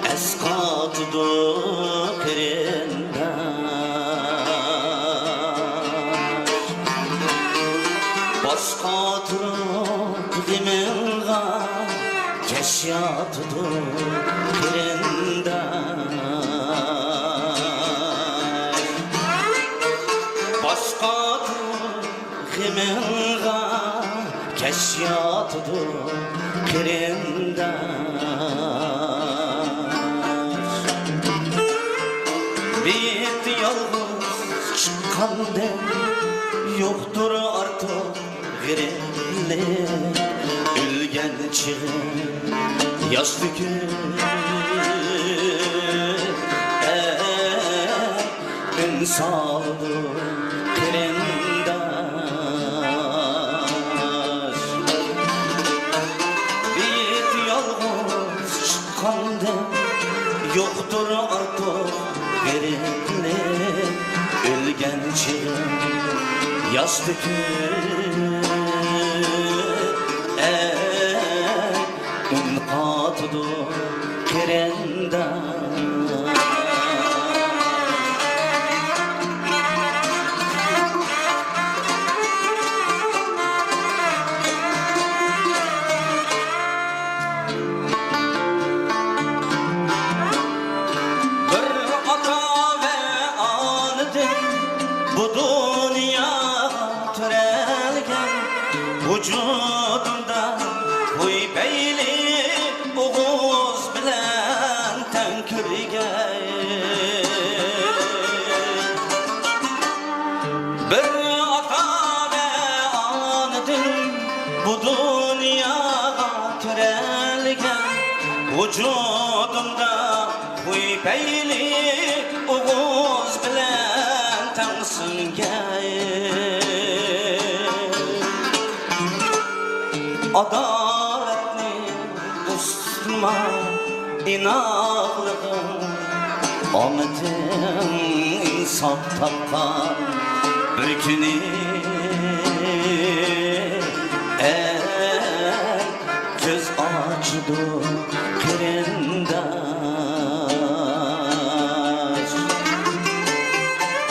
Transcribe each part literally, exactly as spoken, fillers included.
ئەسقاتىدۇ قېرىنداش. باش قاتۇرۇپ غېمىڭغا كەچ ياتىدۇ قېرىنداش. باش قاتۇرۇپ غېمىڭغا كەچ ياتىدۇ قېرىنداش. بىت يالغۇز چىققاندىن يوقتۇر ئارتۇق غېرىبلىك. ئۆلگەن چېغىم ياش تۆكۈپ، ئە، ئۈن سالىدۇ قېرىنداش. بىت يالغۇز چىققاندىن يوقتۇر ئارتۇق غېرىبلىك. ئۆلگەن چېغىم ياش تۆكۈپ، ئە، ئۈن قاتىدۇ قېرىنداش. بىر ئاتا ۋە ئانىدىن بۇ دۇنياغا تۆرەلگەن، ۋۇجۇدۇمدا خۇي پەيلى ئوغۇز بىلەن تەڭ كىرگەن. بىر ئاتا ۋە ئانىدىن بۇ دۇنياغا تۆرەلگەن، ۋۇجۇدۇمدا خۇي پەيلى ئوغۇز بىلەن تەڭ سىڭگەن. ئاداۋەتنى دوستۇما ئىناقلىقىڭ، ئامىتىڭ ئىنساپ تاپقان بىر كۈنى، ئەي، كۆز ئاچىدۇ قېرىنداش.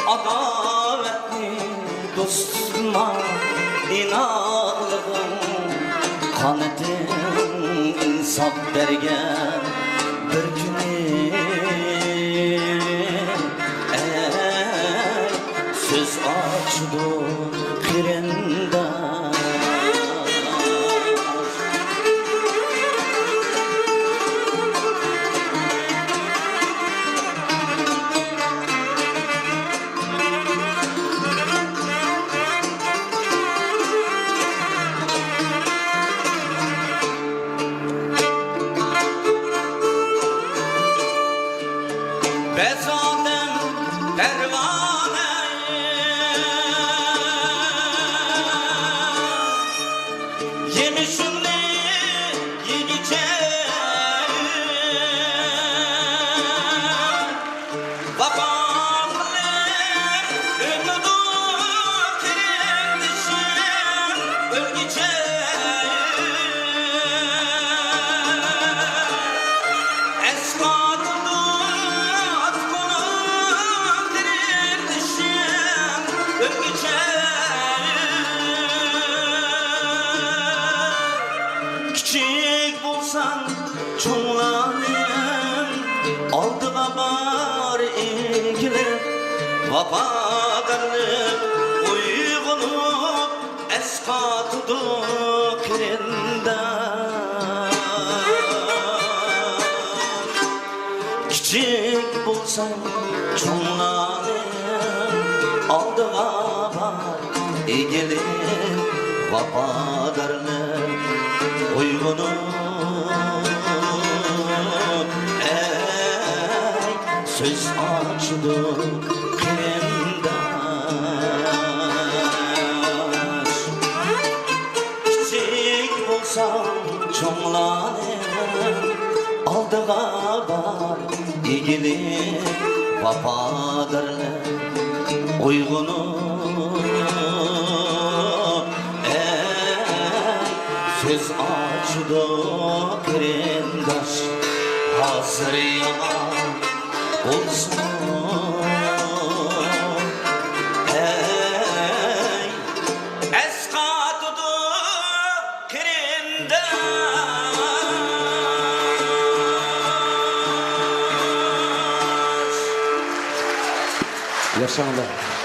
ئاداۋەتنى دوستۇما ئىناقلىقىڭ، قانىتىڭ ئىنساپ بەرگەن بىر كۈنى، ئەي، سۆز ئاچىدۇ قېرىنداش. بەزادەم پەرۋانە يېمىشىڭنى يېگۈچە، ۋاپا قىلىپ ئۆتىدۇ قېرىندىشىم ئۆلگۈچە. ئەسقاتىدۇ ئاتقىنىڭ قېرىندىشىم ئۆلگۈچە. كىچىك بولساڭ چوڭلارنىڭ ئالدىغا بار ئېگىلىپ، ۋاپادارلىق ئويغىنىپ ئەسقاتىدۇ قېرىنداش. كىچىك بولساڭ چوڭلارنىڭ ئالدىغا بار ئېگىلىپ، ۋاپادارلىق ئويغىنىپ، ئەي، سۆز ئاچىدۇ قېرىنداش. كىچىك بولساڭ چوڭلارنىڭ ئالدىغا بار ئېگىلىپ، ۋاپادارلىق ئويغىنىپ، ئەي، كۆز ئاچىدۇ قېرىنداش، ھازىر يامان بولسىمۇ. ھەي، ئەسقاتىدۇ قېرىنداش. ياشاڭلار.